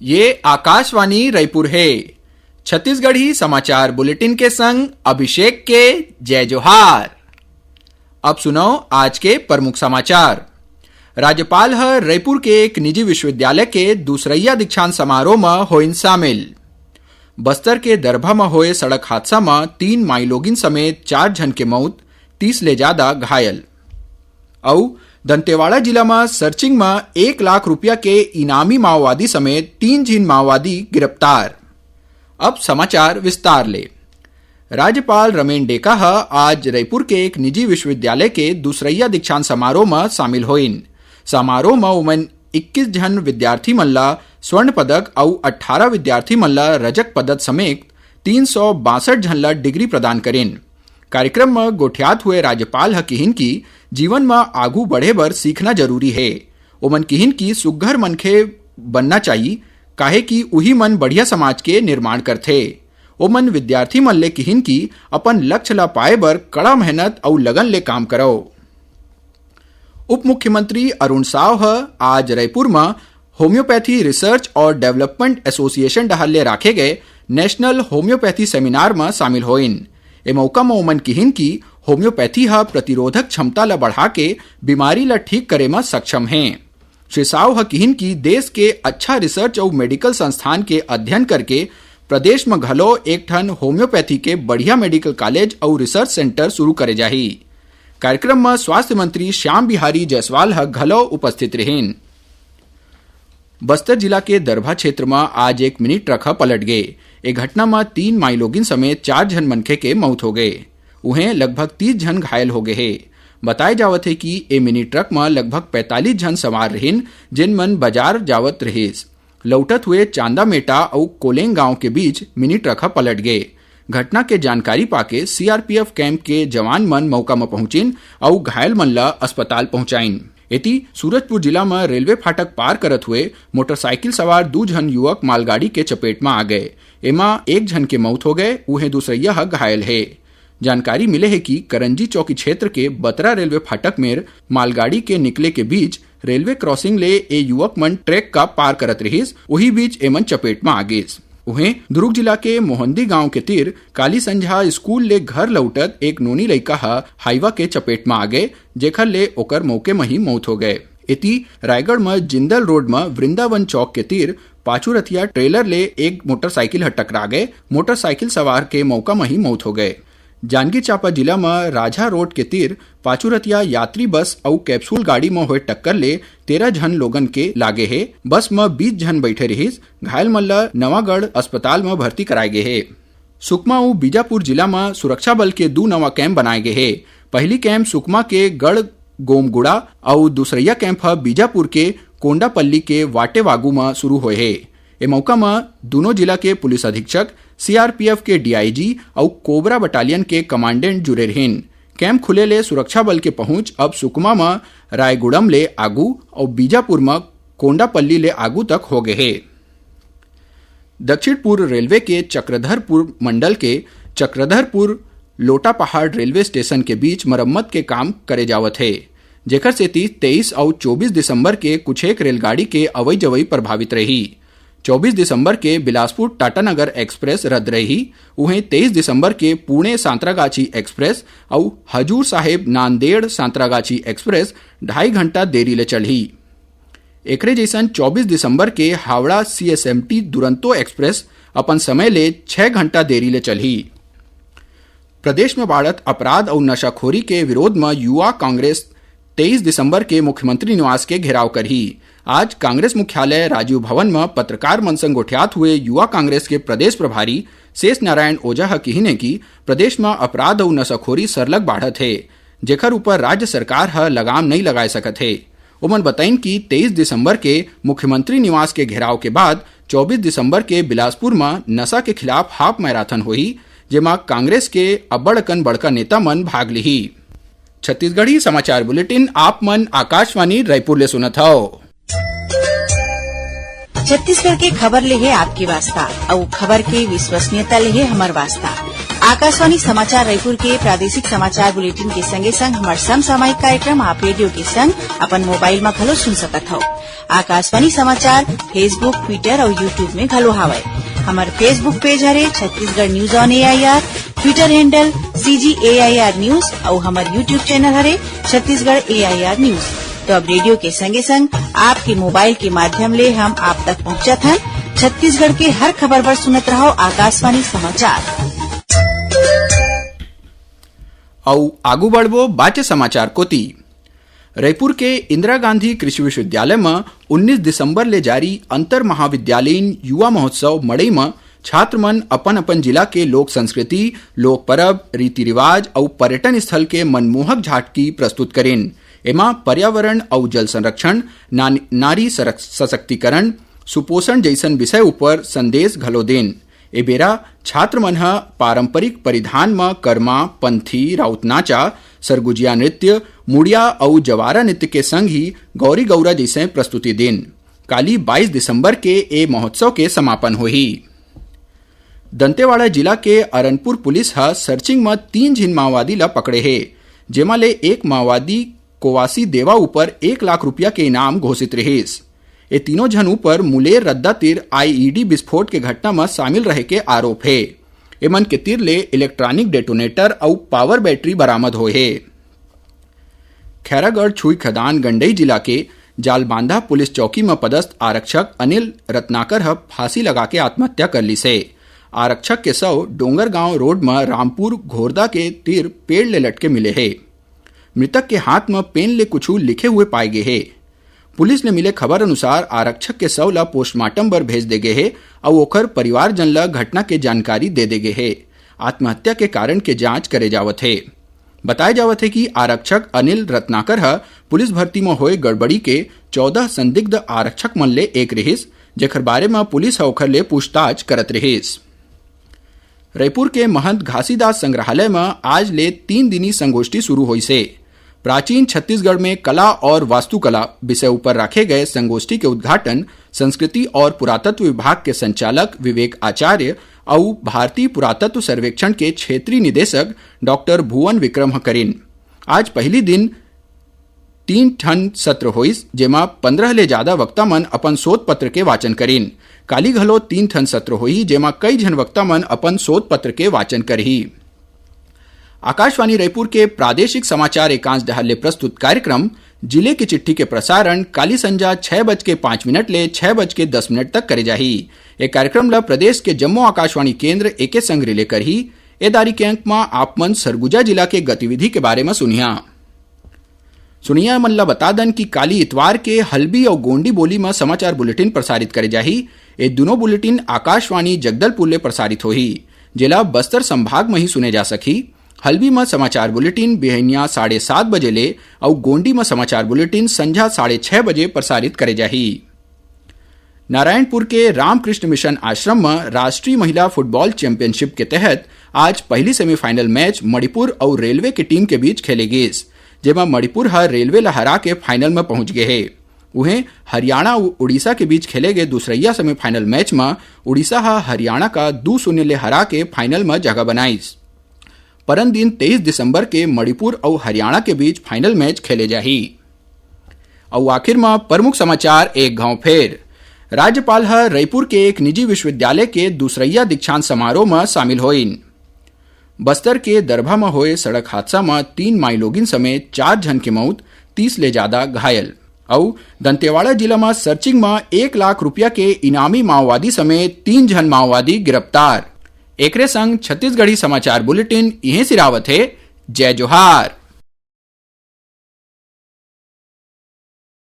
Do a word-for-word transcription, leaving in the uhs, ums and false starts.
ये आकाशवाणी रायपुर हे। छत्तीसगढ़ी समाचार बुलेटिन के संग अभिषेक के जय जोहार। अब सुनव आज के प्रमुख समाचार। राज्यपाल ह रायपुर के एक निजी विश्वविद्यालय के दूसरइया दीक्षांत समारोह म होइन शामिल। बस्तर के दरभा म होए सड़क हादसा म तीन माईलोगिन समेत चार झन के मउत, तीस ले जादा घायल। अउ दंतेवाड़ा जिला म सर्चिंग म एक लाख रुपया के इनामी माओवादी समेत तीन झिन माओवादी गिरफ्तार। अब समाचार विस्तार ले। राज्यपाल रमेन डेका ह आज रायपुर के एक निजी विश्वविद्यालय के दूसरइया दीक्षांत समारोह म शामिल होइन। समारोह म ओमन इक्कीस झन विद्यार्थी मन ला स्वर्ण पदक अउ अट्ठारह विद्यार्थी मन ला रजक पदक समेत तीन सौ बासठ झन ला डिग्री प्रदान करिन। कार्यक्रम म गोठियात हुए राज्यपाल ह किहिन कि जीवन म आगू बढ़े बर सीखना जरूरी हे। ओमन किहिन कि सुग्घर मनखे बनना चाही, काहे कि उही मन बढ़िया समाज के निर्माण करथे। ओमन विद्यार्थी मन ले किहिन कि अपन लक्ष्य ला पाए बर कड़ा मेहनत अउ लगन ले काम करव। उप मुख्यमंत्री अरुण साव ह आज रायपुर म होम्योपैथी रिसर्च और डेवलपमेंट एसोसिएशन डहार ले राखे गए नेशनल होम्योपैथी सेमिनार म शामिल होइन। ए मौका म ओमन किहिन कि होम्योपैथी ह प्रतिरोधक क्षमता ल बढ़ा के बीमारी ल ठीक करे म सक्षम हे। श्री साव ह किहिन कि देश के अच्छा रिसर्च अउ मेडिकल संस्थान के अध्ययन करके प्रदेश म घलो एक ठन होम्योपैथी के बढ़िया मेडिकल कॉलेज अउ रिसर्च सेंटर शुरू करे जाही। कार्यक्रम म स्वास्थ्य मंत्री श्याम बिहारी जायसवाल ह घलो उपस्थित रिहिन। बस्तर जिला के दरभा क्षेत्र म आज एक मिनी ट्रक ह पलट गे। ए घटना म तीन माईलोगिन समेत चार झन मनखे के मउत हो गे। उहें, लगभग तीस झन घायल हो गे हे। बताए जावत हे कि ए मिनी ट्रक म लगभग पैंतालीस झन सवार रिहिन, जेन मन बाजार जावत रिहिस। लौटत हुए चांदामेटा अउ कोलेंग गांव के बीच मिनी ट्रक ह पलट गे। घटना के जानकारी पाके सीआरपीएफ कैंप के जवान मन मौका म पहुंचिन अउ घायल मन ल अस्पताल पहुंचाइन। एती, सूरजपुर जिला म रेलवे फाटक पार करत हुए मोटरसाइकिल सवार दू झन युवक मालगाड़ी के चपेट म आ गए। एमा एक झन के मउत हो गए, उहें दूसरइया ह घायल हे। जानकारी मिले हे कि करंजी चौकी क्षेत्र के बतरा रेलवे फाटक मेर मालगाड़ी के निकले के बीच रेलवे क्रॉसिंग ले ए युवक मन ट्रैक का पार करत रिहिस, उही बीच एमन चपेट म आ गिस। उहें, दुर्ग जिला के मोहंदी गांव के तीर काली संझा स्कूल ले घर लौटत एक नोनी लइका ह हाईवा के चपेट म आ गए, जेखर ले ओकर मौके म ही मौत हो गए। एती, रायगढ़ म जिंदल रोड म वृंदावन चौक के तीर पाछू रथिया ट्रेलर ले एक मोटरसाइकिल ह टकरा गए। मोटरसाइकिल सवार के मौका म ही मौत हो गए। जांजगीर चांपा जिला म राझा रोड के तीर पाछू रथिया यात्री बस अउ कैप्सूल गाड़ी म होए टक्कर ले तेरह झन लोगन के लागे हे। बस म बीस झन बैठे रिहिस। घायल मन ल नवागढ़ अस्पताल म भर्ती कराए गे हे। सुकमा अउ बीजापुर जिला म सुरक्षा बल के दू नवा कैंप बनाए गे हे। पहिली कैंप सुकमा के गढ़ गोमगुड़ा अउ दूसरइया कैंप ह बीजापुर के कोंडापल्ली के वाटेवागू म शुरू होए हे। ए मौका म दूनों जिला के पुलिस अधीक्षक, सीआरपीएफ के डीआईजी अउ कोबरा बटालियन के कमांडेंट जुरे रहिन। कैंप खुले ले सुरक्षा बल के पहुंच अब सुकमा म रायगुड़म ले आगू अउ बीजापुर म कोंडापल्ली ले आगू तक हो गए हे। दक्षिण पूर्व रेलवे के चक्रधरपुर मंडल के चक्रधरपुर लोटापहाड़ रेलवे स्टेशन के बीच मरम्मत के काम करे जावत हे, जेकर सेती तेईस अउ चौबीस दिसंबर के कुछेक रेलगाड़ी के अवई जवई प्रभावित रही। चौबीस दिसंबर के बिलासपुर टाटानगर एक्सप्रेस रद्द रही। उहें, तेईस दिसंबर के पुणे सांतरागाछी एक्सप्रेस अउ हजूर साहेब नांदेड़ सांतरागाछी एक्सप्रेस ढाई घंटा देरी ले चलही। एकरे जइसन चौबीस दिसंबर के हावड़ा सीएसएमटी दुरंतो एक्सप्रेस अपन समय ले छह घंटा देरी ले चलही। प्रदेश में बाढ़त अपराध अउ नशाखोरी के विरोध म युवा कांग्रेस तेईस दिसंबर के मुख्यमंत्री निवास के घेराव करही। आज कांग्रेस मुख्यालय राजीव भवन म पत्रकार मन संग गोठियात हुए युवा कांग्रेस के प्रदेश प्रभारी शेष नारायण ओझा ह किहिन हे कि प्रदेश म अपराध अउ नशाखोरी सरलग बाढ़त हे, जेकर ऊपर राज्य सरकार ह लगाम नइ लगाए सकत हे। ओमन बताइन कि तेईस दिसंबर के मुख्यमंत्री निवास के घेराव के बाद चौबीस दिसंबर के बिलासपुर म नशा के खिलाफ हाफ मैराथन होही, जेमा कांग्रेस के अब्बड़ अकन बड़का नेता मन भाग लिही। छत्तीसगढ़ी समाचार बुलेटिन आप मन आकाशवाणी रायपुर ले सुनत हव। छत्तीसगढ़ के खबर ले हे आपके वास्ता, अउ खबर के विश्वसनीयता ले हे हमर वास्ता। आकाशवाणी समाचार रायपुर के प्रादेशिक समाचार बुलेटिन के संगे संग हमर समसामयिक कार्यक्रम आप रेडियो के संग अपन मोबाइल म घलो सुन सकत हव। आकाशवाणी समाचार Facebook, Twitter अउ YouTube में घलो हावय। हमर Facebook पेज हरे Chhattisgarh news on AIR, Twitter handle CG AIR news अउ हमर YouTube चैनल हरे छत्तीसगढ़ एआईआर न्यूज। तो अब रेडियो के संगे संग आपके मोबाइल के माध्यम ले हम आप तक पहुंचत हन। छत्तीसगढ़ के हर खबर बर सुनत रहो आकाशवाणी समाचार। अउ आगू बढ़बो बाचे समाचार कोती। रायपुर के इंदिरा गांधी कृषि विश्वविद्यालय म उन्नीस दिसंबर ले जारी अंतर महाविद्यालयीन युवा महोत्सव मड़ई म छात्र मन अपन-अपन जिला के लोक संस्कृति, लोक परब, रीति रिवाज अउ पर्यटन स्थल के मनमोहक झांकी प्रस्तुत करेन। एमा पर्यावरण अउ जल संरक्षण, नान-, नारी सरक-, सशक्तिकरण, सुपोषण जइसन विषय ऊपर संदेश घलो देन। ए बेरा छात्र मन ह पारंपरिक परिधान म करमा, पंथी, राउत नाचा, सरगुजिया नृत्य, मुड़िया अउ जवारा नृत्य के संग ही गौरी गौरा जइसे प्रस्तुति देन। काली बाईस दिसंबर के ए महोत्सव के समापन होही। दंतेवाड़ा जिला के अरनपुर पुलिस ह सर्चिंग म तीन झिन माओवादी ल पकड़े हे, जेमा ले एक माओवादी कोवासी देवा ऊपर एक लाख रुपया के इनाम घोषित रिहिस। ए तीनों झन ऊपर मुलेर रद्दा तीर आईईडी विस्फोट के घटना म शामिल रहे के आरोप हे। एमन के तीर ले इलेक्ट्रॉनिक डेटोनेटर अउ पावर बैटरी बरामद होए हे। खैरागढ़ छुई खदान गंडई जिला के जालबांधा पुलिस चौकी म पदस्थ आरक्षक अनिल रत्नाकर ह फांसी लगा के आत्महत्या कर लिस हे। आरक्षक के शव डोंगरगांव रोड म रामपुर घोरदा के तीर पेड़ ले लटके मिले हे। मृतक के हाथ म पेन ले कुछु लिखे हुए पाए गे हे। पुलिस ले मिले खबर अनुसार आरक्षक के शव ल पोस्टमार्टम बर भेज दे गे हे अउ ओखर परिवारजन ल घटना के जानकारी दे दे गे हे। आत्महत्या के कारण के जांच करे जावत हे। बताए जावत हे कि आरक्षक अनिल रत्नाकर ह पुलिस भर्ती म होए गड़बड़ी के चौदह संदिग्ध आरक्षक मन ले एक रिहिस, जेखर बारे म पुलिस ह ओखर ले पूछताछ करत रिहिस। रायपुर के महंत घासीदास संग्रहालय म आज ले तीन दिनी संगोष्ठी शुरू होइस हे। प्राचीन छत्तीसगढ़ में कला और वास्तुकला विषय ऊपर रखे गए संगोष्ठी के उद्घाटन संस्कृति और पुरातत्व विभाग के संचालक विवेक आचार्य अउ भारतीय पुरातत्व सर्वेक्षण के क्षेत्रीय निदेशक डॉक्टर भुवन विक्रम ह करिन। आज पहली दिन तीन ठन सत्र होइस, जेमा पंद्रह ले ज्यादा वक्ता मन अपन शोध पत्र के वाचन करिन। काली घलो तीन ठन सत्र होही, जेमा कई झन वक्ता मन अपन शोध पत्र के वाचन करही। आकाशवाणी रायपुर के प्रादेशिक समाचार एकांश डहार ले प्रस्तुत कार्यक्रम जिले की चिट्ठी के प्रसारण काली संझा छह बज के पाँच मिनट ले छह बज के दस मिनट तक करे जाही। ए कार्यक्रम ल प्रदेश के जम्मो आकाशवाणी केंद्र एके संग रिले करही। ए दारी के अंक म आप मन सरगुजा जिला के गतिविधि के बारे म सुनिहा। सुनिया मन ल बता दन कि काली इतवार के हल्बी अउ गोंडी बोली म समाचार बुलेटिन प्रसारित करे जाही। ए दुनो बुलेटिन आकाशवाणी जगदलपुर ले प्रसारित होही, जेला बस्तर संभाग म ही सुने जा सकही। हल्बी म समाचार बुलेटिन बिहनिया साढ़े सात बजे ले अउ गोंडी म समाचार बुलेटिन संझा साढ़े छह बजे प्रसारित करे जाही। नारायणपुर के रामकृष्ण मिशन आश्रम म राष्ट्रीय महिला फुटबॉल चैंपियनशिप के तहत आज पहली सेमीफाइनल मैच मणिपुर अउ रेलवे के टीम के बीच खेले गिस, जेमा मणिपुर ह रेलवे ल हरा के फाइनल म पहुंच गे हे। उहें, हरियाणा अउ उड़ीसा के बीच खेले गे दूसरइया सेमीफाइनल मैच म उड़ीसा ह हरियाणा का दू शून्य ले हरा के फाइनल म जगह बनाइस। परन दिन तेईस दिसंबर के मणिपुर अउ हरियाणा के बीच फाइनल मैच खेले जाही। अउ आखिर म प्रमुख समाचार एक घांव फेर। राज्यपाल ह रईपुर के एक निजी विश्वविद्यालय के दूसरइया दीक्षांत समारोह म शामिल होइन। बस्तर के दरभा म होए सड़क हादसा म तीन माईलोगिन समेत चार झन के मउत, तीस ले जादा घायल। अउ दंतेवाड़ा जिला म सर्चिंग म एक लाख रुपया के इनामी माओवादी समेत तीन झन माओवादी गिरफ्तार। एकरे संग छत्तीसगढ़ी समाचार बुलेटिन इहें सिरावत हे। जय जोहार।